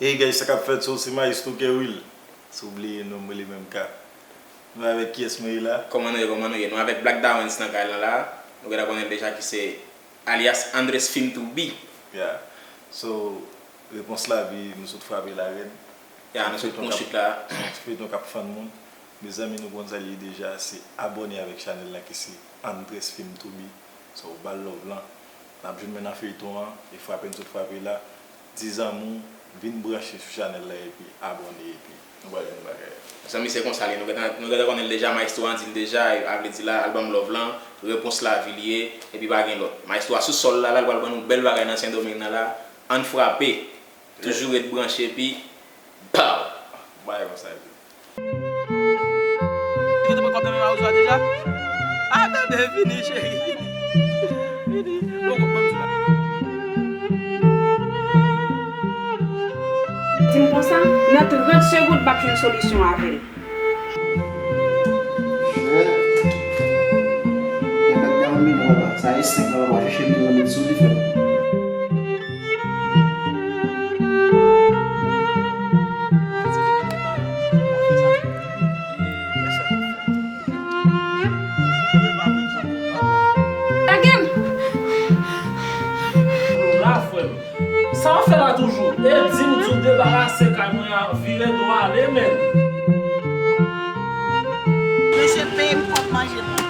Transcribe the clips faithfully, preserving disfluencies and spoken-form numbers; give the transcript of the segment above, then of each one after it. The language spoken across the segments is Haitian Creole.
Hey guys, sa k ap fèt? So, se Maestro Kerwil. Si w bliye non m, mwen li menm ka. Nou avèk kiyès mwen ye la? Kòman nou ye, kòman nou ye? Nou avèk Black Dawens nan kay lan la. Nou gentan konnen l deja ki se alyas Andres Film to Be. Yeah. So, Repons Lavi, nou sot frape la rèd. Yeah, nou sot pran chit la. Se yon feyton k ap fann moun. Mezanmi, nou konn sa l ye deja, se abòne avèk chanèl la ki se Andres Film to Be. So, ba l love lan. N ap jwenn mwen nan feyton an, e frape n sot frape la. Di zanmi w, vin branche sou chanèl la epi abòne epi nou pral jwenn bagay. Zanmi, se konsa l ye, nou gentan, nou gentan konnen l deja, Maestro an di l deja, a vle di la, album Love lan, Repons Lavi l ye, epi pa gen lòt. Maestro a sou sòl la, la, l pral ban nou bèl bagay nan Sendomeng nan la, ann frape, toujou ret branche, epi, pow! Bagay konsa epi. Li te pran kòb nan men mari w sa deja? Ah, bebe, vini, cheri, vini. Vini. Bon, bon, bon, bon. Di m konsa, nan trant segonn, m ap jwenn solisyon avè l. Sa e senk nan w ap chèche m, m met sou li, frè. Lage m! La, frè m. Sa w ap fè la toujou? E di m di w debarase kay mwen an, vire do ale, menn. Mesye, peye m kòb manje mwen.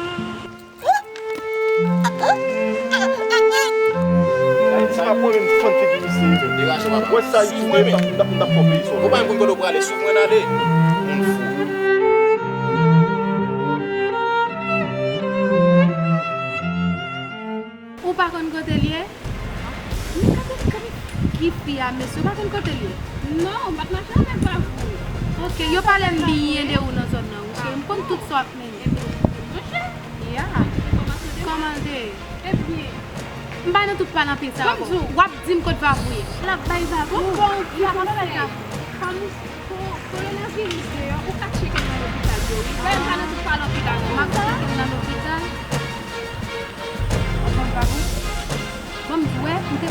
Ayiti pa pwoblèm fann figi misye. Wè sa YouTube mwen, m t ap, m t ap, m t ap fè peyi sòlèy. Ou pa menm konn kote w prale, swiv mwen n ale. Moun fou. Ou pa konn kote l ye? Men gade, gade ki fi a, mesye, ou pa konn kote l ye? Non, m pa t mache avèk Bavou. Ok, yo pale m byen de ou nan zòn nan, ok? M konn tout sa w ap mennen. Ya. Kòman l te ye? M pa nan tout pale anpil sa ankò. W ap di m kot Vavou ye. L ap bay Vavou. Bon, bon, bon, bon, bon, bon. Kowonaviris deyò, ou ka tcheke nan lopital yo, wi. Frè m pa nan tout pale anpil la, non. M ap tcheke nan lopital. Bon, Vavou. Bon, m di w, m te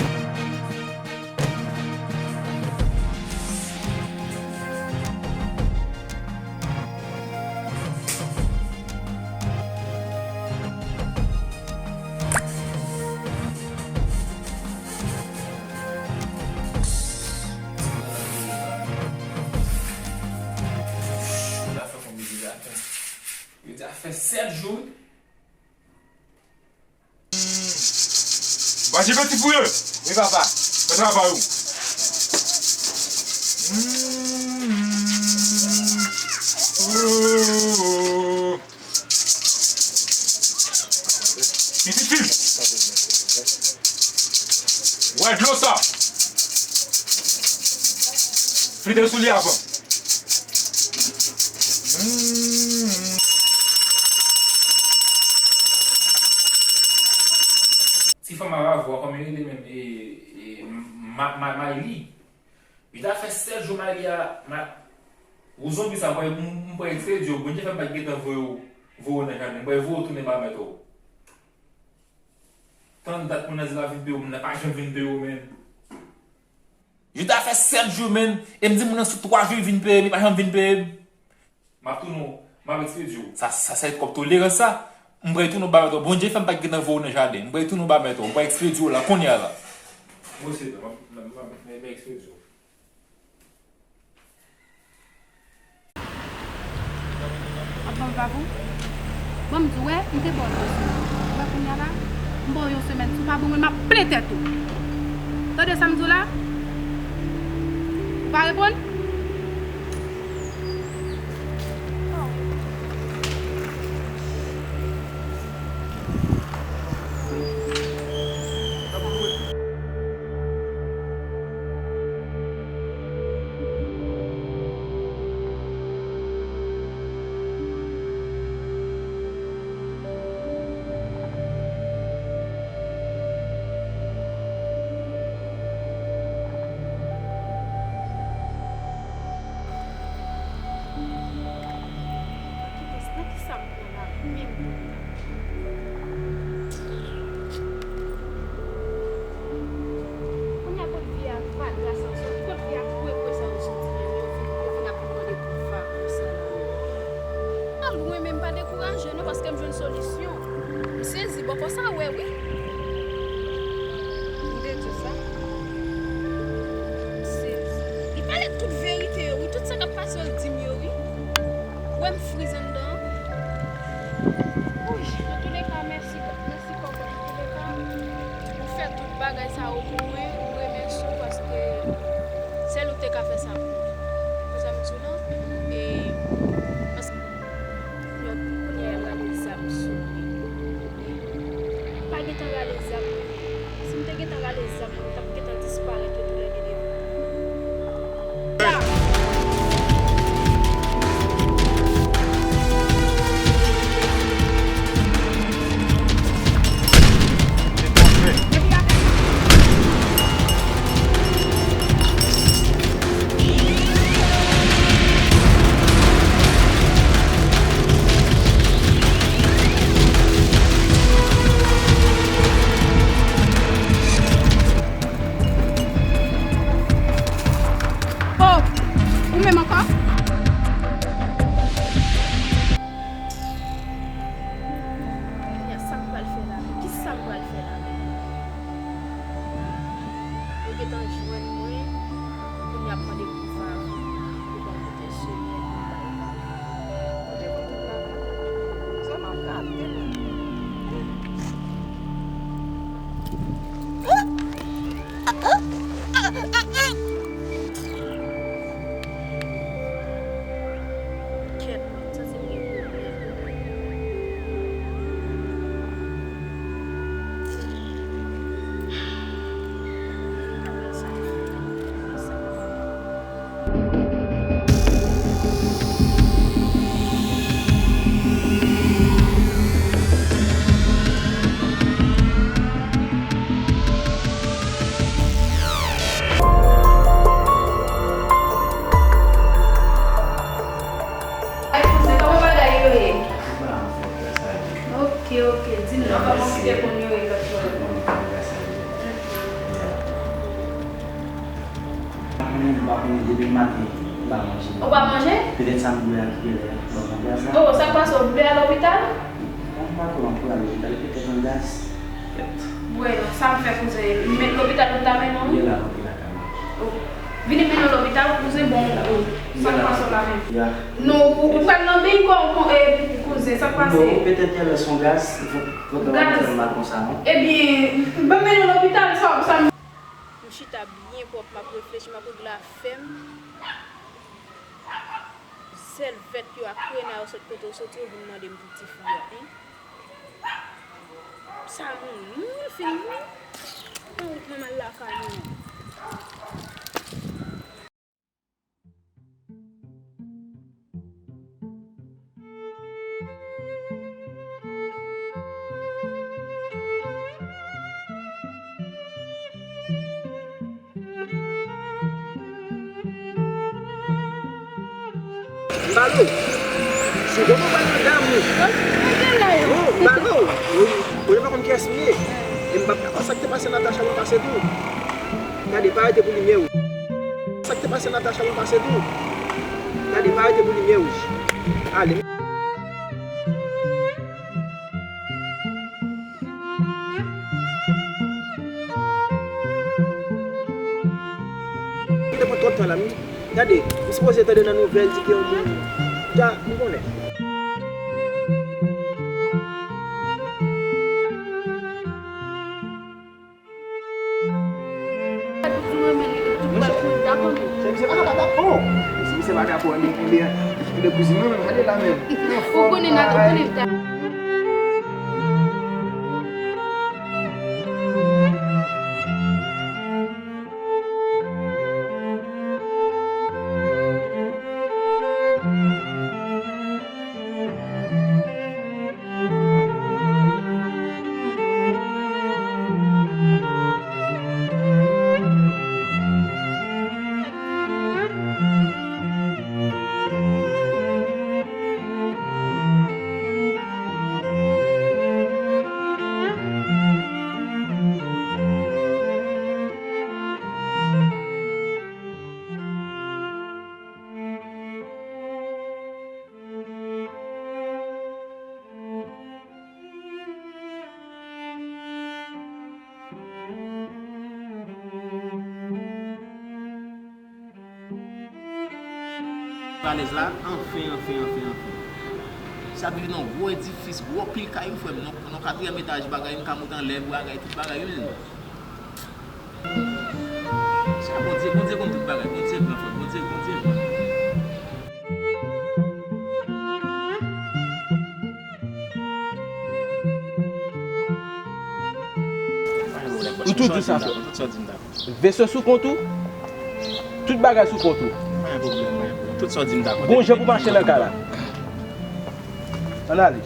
Yo di a fè sèt jou. Mache peti fouye. Wi, papa. Fè travay ou. Mm. Oh. Pitit fi m. Wè dlo sa. Fete sou li avan. Ti fanm a Vavou a, kòman yo rele menm? E, e, Ma-, Ma-, Mayli. Li ta fè sèt jou Mayli a, Ma-, ou zonbi sa, m, m, m pral ekspedye w. Bondye fè m pa t gentan voye w, voye w nan jaden. M pral voye w tounen ba mèt ou. Tann dat moun nan di l ap vin peye w, moun nan pa janm vin peye w, menn. Yo ta fè sèt jou, menn, e m di moun nan sou twa jou li vin peye m, li pa janm vin peye m. M ap tounen w, m ap ekspedye w. Sa, sa, sa se kòb tolerans sa. M pral tounen w ba mèt ou. Bondye fè m pa t gentan voye w nan jaden. M pral tounen w ba mèt ou. M pral ekspedye w la, kounye a la. Mwen se, m ap, m ap, m ap, m ap ekspedye w. Ap ban m Vavou? Ban m di w, wè, m te ba w yon semèn. Wè kounye a la, m ba w yon semèn. Si w pa ban mwen, m ap plen tèt ou. Tande sa m di w la? Ou pa reponn? Wi. M te di w sa. Se, li pale tout verite yo, wi. Tout sa k ap pase yo, l di m yo, wi. Ou wè m friz anndan an. Wi, antouleka, mèsi, mèsi kòkòt. Antouleka, ou fè tout bagay sa yo pou mwen. M remèsye w paske sèl ou te ka fè sa pou mwen. Konprann sa m di w lan? E, paske Kounye a, kounye a, y ap rale zam sou mwen. Pa gentan rale zam mwen. Si m te gentan rale zam mwen, nou t ap gentan disparèt yo toulède devan. Oh! Ou menm ankò? Kounye a, sa m pral fè la menm? Kisa m pral fè la menm? Yo gentan jwenn mwen, kounye a ap mande pou favè, pou ban m kote semèn, pou bay bagay. Mwen te kontan la, sa m ap gade la. Kèt, mwen santi m gen pwoblèm. Ay, kouzen, kòman bagay yo ye? Ba, m fè gras a Dye. Ok, ok. Di m non, kòman w te konn yo ye lòt fwa? Bon, m fè gras a Dye. M pa konnen, m pa konnen, depi maten, m pa manje. Ou pa manje? Petèt sa m bwè a ki genlè ban m angas la. Oh, sa k pase, w bwè a lopital? Bon, m pa twò anpil al lopital, petèt angas. Petèt. Bwè, sa m fè kouzen. Men lopital ou ta mennen w? Li la, li lakay mwen. Oh. Vini mennen w lopital, kouzen, bon, oh, sa k pase w la menm? Ya. Non, ou, ou pral nan beny kò, kò, eh, kouzen, sa k pase? Non, petèt genlè se yon gaz, fò, fò w ta fè m mal konsa, non? Ebyen, ban m mennen w lopital, sa, sa. M chita byen pwòp, m ap reflechi, m ap regle afè m. Sèlvèt yo ak krena yo sot kote yo soti, yo vin mande m pou tifi a, en. Sa moun, moun fin moun. An wout mwen m al lakay mwen. M pale w. Si w konn ou pral nan dam ou. Oh, m pale w. Ou, ou pa konn kiyès m ye. E m p ap ka fè sa k te pase Natacha pou l pase tou. Gade, pa rete pou limyè wouj. Sa k te pase Natacha pou l pase tou. Gade, pa rete pou limyè wouj. Ale. Li te pran twòp tan la, m, gade, m sipoze tande nan nouvèl di ke yon moun, ja, m konnen. Misye pa ka pa dakò, non. Misye, misye pa dakò, men kounye a, kounye a kouzin mwen menm, gade la menm. Ou konnen, ou konnen. Falèz la, anfen, anfen, anfen, anfen. Sa vin yon gwo edifis, gwo pil kay, wi, frè m. Non, non, katriyèm etaj bagay, m ka monte anlè, bagay, tout bagay, wi, menm. Se Bondye, Bondye konn tout bagay, Bondye gran, frè m, Bondye, Bondye gran. Ou tou di sa, frè. Tout sa w di m dakò. Veso sou kont ou. Tout bagay sou kont ou. Pa gen pwoblèm, pa gen pwoblèm. Tout sa w di m dakò. Gon jan pou mache nan kay la. Ann ale.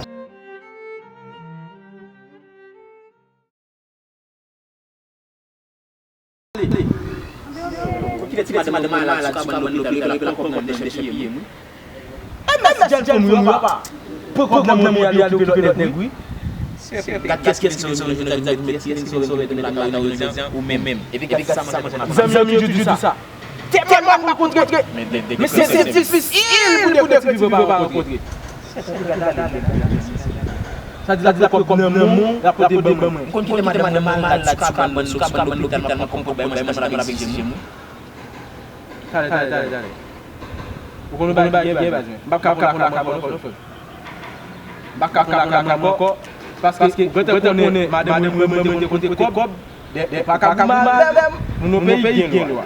Kilè ti madanm nan malad sou kabann lòt lopital la, pran kòb nan dechèpiye m, wi. E mèsi jèn fanm yo, papa. Pran kòb nan men yo, al okipe lòt nèg, wi. Gad kiyès ki sou yon jodi a, kiyès ki sou yon jodi a, ou menm. Epi gad sa mwen te konn ap. Zanmi yo toujou di sa. Tèlman m pa kontre. Men se difisil pou de ti vivan pa rankontre. Sa di la, di la pran kòb nan men w, l ap pote ban mwen. M konn kite madanm nan malad sou kabann, sou kabann lopital, m ap pran kòb bay mwen, madanm nan ap egzije m, wi. Talè, talè, talè, talè. Ou konn yon bagay ki byen, baz, men. M p ap ka pran lakay mwen ankò, non, frè m. M p ap ka pran lakay mwen ankò, paske ou gentan konnen madanm mwen, mwen, mwen te konn pote kòb, de, de, pa ka pou madanm, nou nan peyi gen lwa.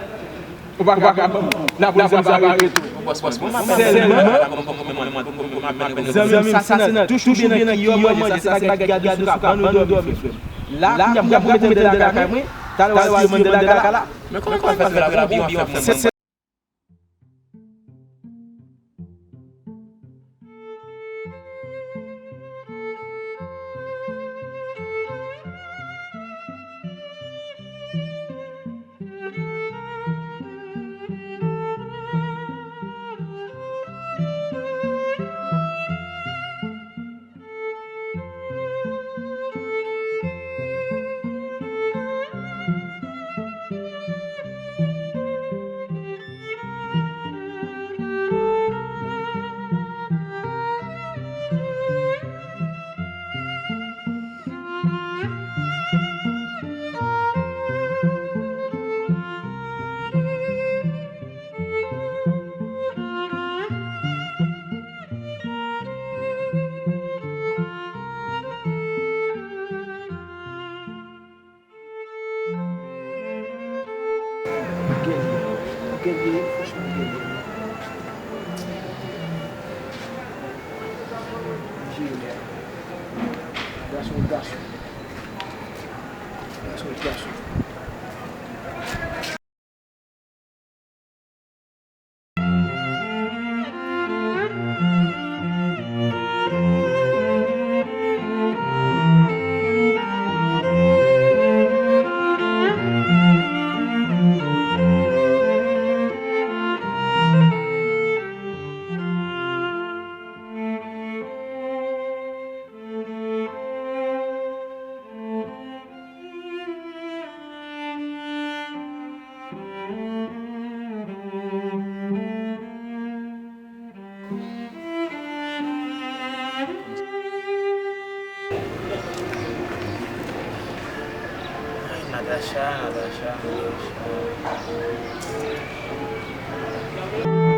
Ou pa ka ban m, n ap wè sa pa rete tou. Sèlman, zanmi m, sa se nan touch ou byen nan ki yo manje, sa se bagay ki gade sou kabann ou dòmi, frè m. La, kounya m pral mete anndan lakay mwen, talè w al di m anndan lakay la. Men kòman w fè fè la, bon, byen w ap fè mwen. Gèlye, gèlye, franchman, gèlye. Jere lè a. Gason, gason. Gason, gason. Ay, Natacha, Natacha, Natacha.